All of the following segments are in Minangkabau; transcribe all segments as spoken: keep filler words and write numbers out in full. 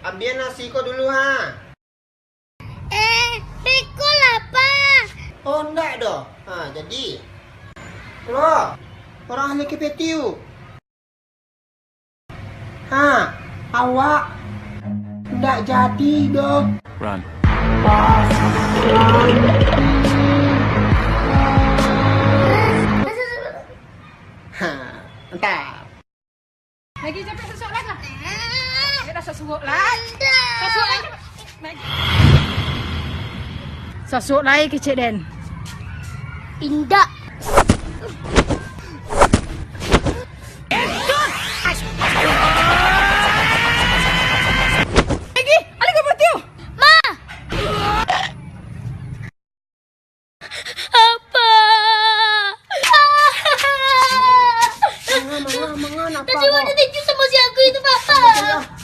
Ambiak nasi ko dulu, ha. Eh, beko lah, Pak. Oh, ndak doh. Ha, jadi. Lo, urang ahli kepeti tu. Ha, awak ndak jadi doh. Run. Ha, entah. Lagi capek sasuak lai lah. Capek lah sasuak lai. Sasuak lai capek. Lagi. Sasuak lai kecek den. Indak. Lagi, alih ka mati tu. Ma! Apa? Manga, manga, manga, napa, Tadi kok? Wadah tinju sama si aku itu, Papa.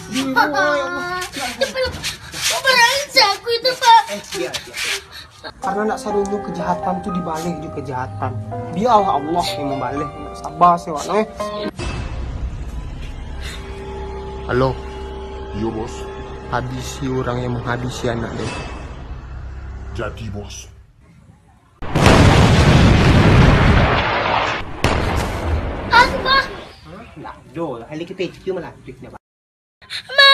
Di rumah, ya Allah. Cepat, kok barang si aku itu, Pak? Eh, biar, biar. Karena nak sadonyo kejahatan tu dibaleh jo kejahatan. Biarlah Allah yang membaleh. Sabar, sewak, eh. Halo. Iyo, Bos. Habisi orang yang menghabisi anak dia. Jadi, Bos. Aduh, Bah. Hah? Lah, do lah. Kali kita itu malah aktif dah, Bah. Ma!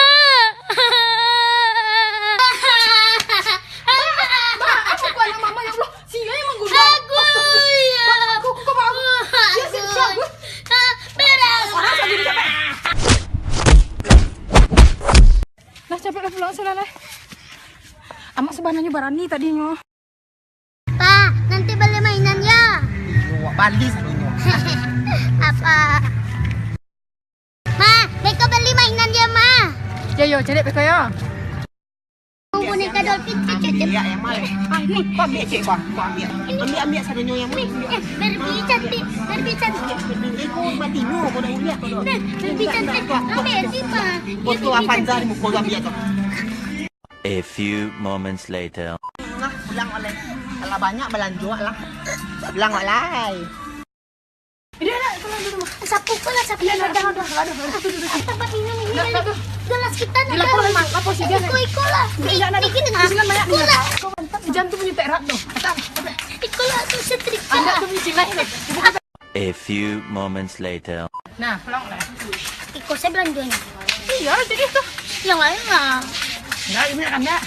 Ma, apa kau anak mama, ya Allah? Sia yang manggunang. Aku, ya. Bah, aku, aku, aku, aku. Sia, sia, sia, aku. Ah, beres. Orang sambil capek. Lah, capek lah pulang, sudah lah. Amak sebenarnya barani tadinyo. Pa, nanti bali mainan yo. Iyo, wak bali sadonyo. Apa? Ma, beko bali mainan yo, Ma. Yo, yo, cari beko yo. Boneka dolphin, cek, cek, cek. Ambiak yang mana? Ah, ini, kau ambiak, cek, kau, kau ambiak. Ambiak, ambiak sadonyo yang mana? Ni, eh, Barbie cantik, Barbie cantik. Eh, kau mati dulu, kau dah uliak, kau dah. Nah, Barbie cantik. Ambiak ni, Pa. Foto Avanza di muka kau ambiak tu. A few moments later. Nah, pulang oleh. Alah banyak balanjo lah. Pulang oleh. Udah, udah, pulang dulu, mah. Sapu pun lah, sapu. Udah, udah, udah, udah, udah, udah, udah. Tempat minum ini. Udah, udah, udah. Gelas kita nih. Lapor, lapor si dia. Iko, iko lah. Udah, udah, udah. Iko lah. Iko lah. Iko lah, tu setrika. Anda tu misi lain deh. A few moments later. Nah, pulang lah. Iko saya belanjanya. Iya, jadi tu. Yang lain lah. Enggak, ini enggak.